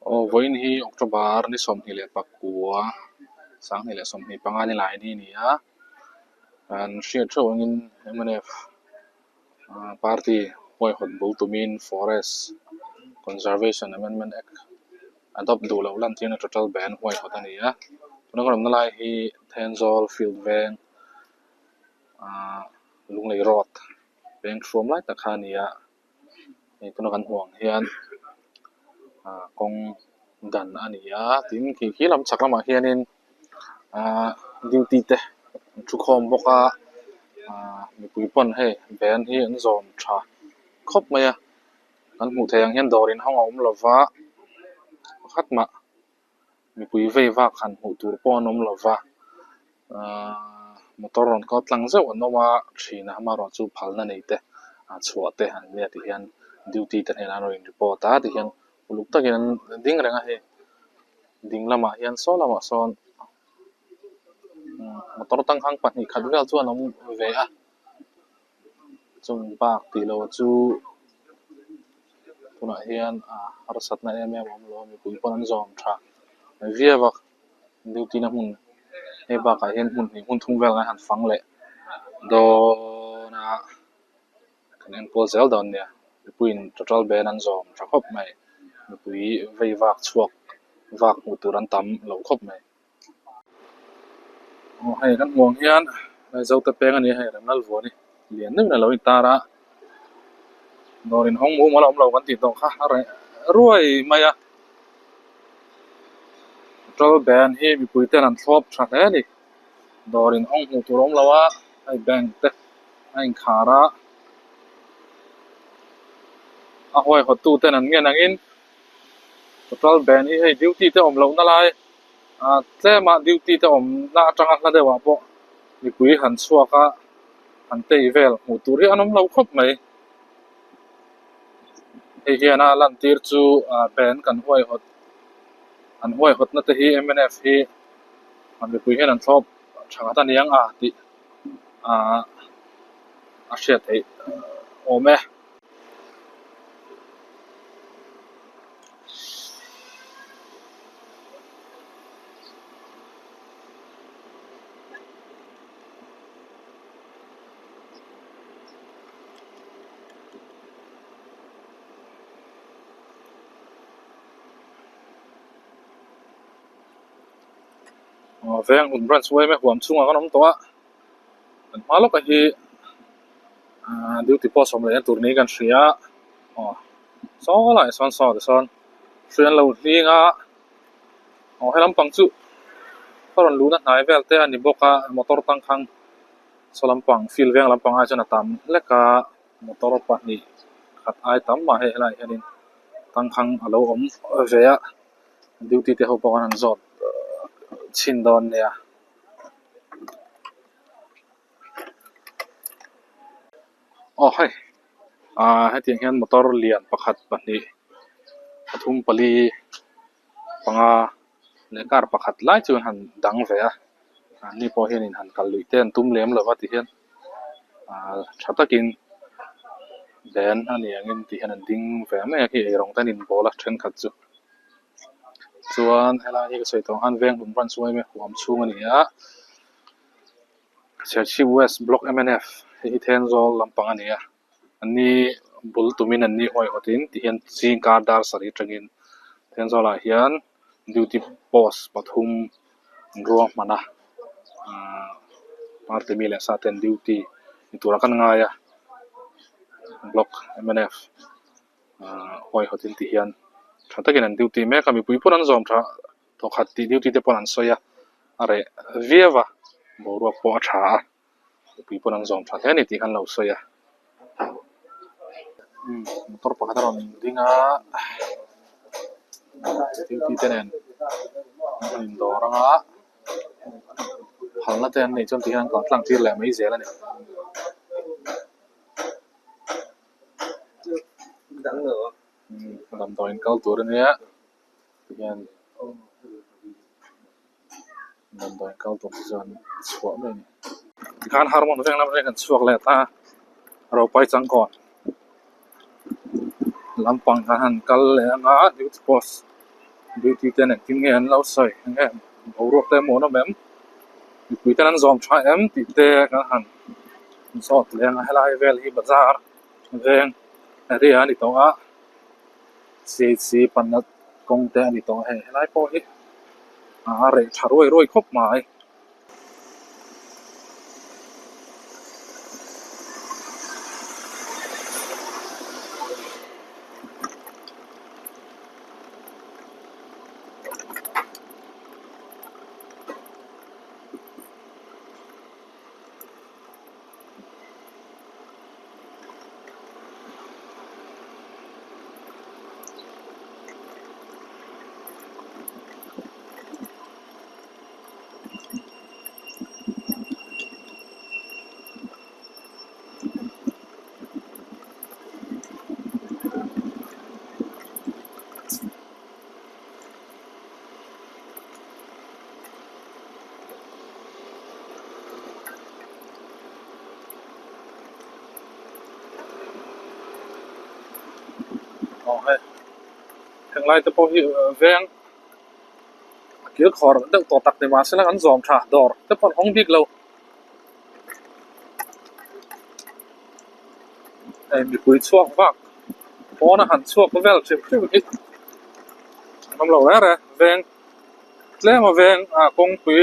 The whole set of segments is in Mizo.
Aw vawiin hi October ni 29 2025 ni lai ni a ni a an hriat theuh angin mnf party huaihawt bul tumin forest conservation amendment act adopt duh loh lan tirna total ban huaihawt a ni a tuna kan awmna lai hi Thenzawl field veng ahh Lunglei road veng hruam lai tak kha a ni a. Hei tuna kan hmuh ang hian ah kawng dan a ni a tin khi khi lam chhak lamah hianin ah duty te an thu khawm bawk a ah mipui pawn hei ban hi an zawm tha khawp mai a kan hmuh theih ang hian dawr inhawng a awm lo va pakhat mah. Mipui vei vak han hmuh tur pawh an awm lo va, ahh motor rawn kal tlang zeuh an awm a, thin a amaherawh chu phalna nei te ah chhuah te an nia ti hian duty te hnenah an rawn in report a ti hian uluk takin an ding reng a hei ding lamah hian saw lamah sawn motor tangkhang 2 khat vel chu an awm ve a. Chung bak tih loh chu tunah hian ah harsatna em em a awm lo a mipui pawn an zawm tha viau a duty na hmun hei bakah hian hmun hnih hmun thum vel an han fang leh dawn a kan en kual zel dawn nia mipuiin total ban an zawm tha khawp mai mipui vei vak chhuak vak hmuh tur an tam lo khawp mai. Aw hei kan hmuh ang hian Zote peng a ni a hei Remlalvuani lian deuhin a lo intar a dawr inhawng mumal a awm lo kan tih tawh kha a reh ruai mai a petrol ban hi mipui ten an thlawp tha hle a ni dawr inhawng hmuh tur a awm lo a hei bank te a inkhar a a huaihawt tu ten an ngen angin petrol ban hi hei duty te awm lohna lai. Ah tlema duty te awmna atanga hla deuhah pawh mipui han chhuak a han tei vel hmuh tur hi an awm lo khawp mai hei hian a lantir chu ah ban kan huaihawt an huaihawtna te hi mnf hi a mipui hian an thlawp tha nghat a niang a tih ah a hriat theih awm e. Aw veng hun branch uaim e huam chhungah kan awm tawh a kan hma lawkah hi ahh duty post awm lehna tur niin kan hria a aw saw laiah sawn saw tisawn hrui an lo hling a aw he lampang chu ka rawn luhna hnai vel te a ni bawk a motor tangkhang saw lampang field veng lampang ai chuan a tam hlek a motor pahnih khat ai tam mah hei helaiah hianin tangkhang a lo awm ve a duty te ho pawh an han zawt chhin dawn nia. Aw hei ah hetiang hian motor lian pakhat pahnih pathum pali panga leh car pakhat lai chu an han dang ve a anni pawh hianin han kal luih te an tum lem lo va ti hian ah tha takin ban a ni angin ti hian an ding ve mai a khi eirawng te an inbawl a thenkhat chu chuan helai hi ka sawi tawh ang khan veng hlum branch uaim e huam chhung a ni a. Serchhip West Block mnf hei hi Thenzawl lampang a ni a, an ni bul tumin an ni huaihawtin ti hian zingkar dar sarih atangin Thenzawlah hian duty post pathum an ruahman a, ahh party mi leh sa ten duty ni tura kan ngai a, Block mnf ahh huaihawtin ti hian tha takin an duty mek a, mipui pawn an zawm tha. Thawkhat tih duty te pawn an sawi a, a reh viau a, boruak pawh a tha a, mipui pawn an zawm tha hle a ni tih kha an lo sawi a. Umm motor pakhat a rawn ding a, duty te nen an rawn indawr ang a, phalna te an neih chuan ti hian an kal tlang tir leh mai zel a ni. Umm damdawiin kal tur a nia. Tihian damdawi kal tur te chuan chhuah mai a ni. Tikhan harmon veng lam atangin kan chhuak leh ta Ropai Changkawn lampang kan han kal leh anga duty post. Duty ten engtin nge an lo sawi eng em boruak te a muan awm em mipui ten an zawm tha em tih te kan han zawt leh ang a helai vel hi bazar veng area a ni tawh a chc panna kawng te a ni tawh a hei helai pawh hi a reh tha ruai ruai khawp mai. Aw hei henglai te pawh hi veng a kil khawr deuh tawh tak ni mahse an zawm tha dawr te pawh an hawng bik lo hei mipui chhuak vak pawn a han chhuak vel hrim hrim hi an awm lo reng reng veng tlem a veng ah kawngpui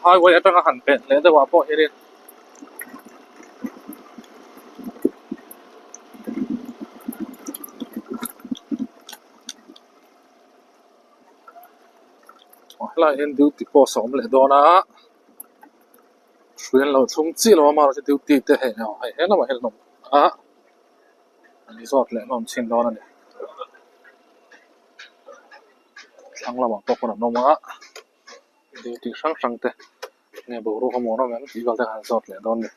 highway atanga han pen leh deuh ah pawh hianin. Helaiah hian duty post a awm leh dawn a hrui an lo thlung chiah lo a amaherawhchu duty te hei aw hei he lamah hian an awm a an zawt leh hlawm chhin dawn a ni thlang lamah pawh khawn an awm a duty hrang hrang te nge boruak a muan awm em tih vel te kha an zawt leh dawn a ni.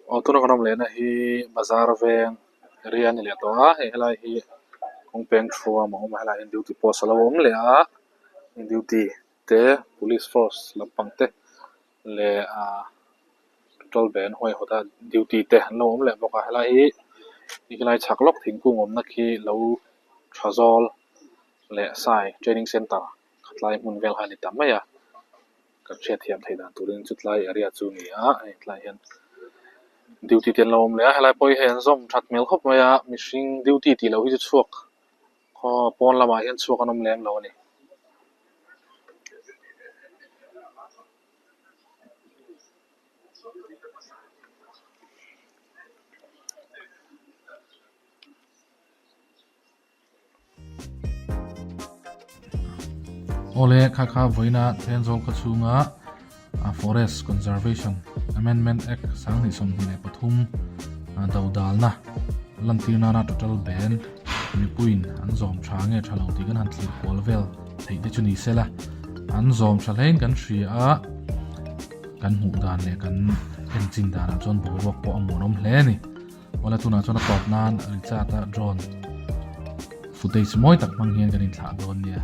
Aw tuna kan awm lehna hi bazar veng area a ni leh tawh a hei helai hi kawng peng thuam a awm a helaiah hian duty post a lo awm leh a duty te police force lampang te leh ah petrol ban huaihawt a duty te an lo awm leh bawk a helai hi helai chhak lawk thingkung awmna khi lo tha zawl leh sai training center khatlai hmun vel kha a ni ta mai a kan hriatthiam theih dan turin chutlai area chu a ni a hei tlaiah hian duty te an lo awm leh a helai pawh hi hei an zawm that hmel khawp mai a mihring duty tih loh hi chu chhuak khaw pawn lamah hian chhuak an awm lem lo a ni. Awle kha kha vawiina Thenzawl khaw chhunga Forest Conservation Amendment Act 2023 dodalna lantir nana total ban mipuiin an zawm tha nge tha lo tih kan han thlir kual vel theih te chu ni sela an zawm tha hlein kan hria a kan hmuh dan leh kan enchin danah chuan boruak pawh a muanawm hle a ni. Awle tunah chuan a tawp nan Richard-a drone footage mawi tak hmang hian kan inthlah dawn nia.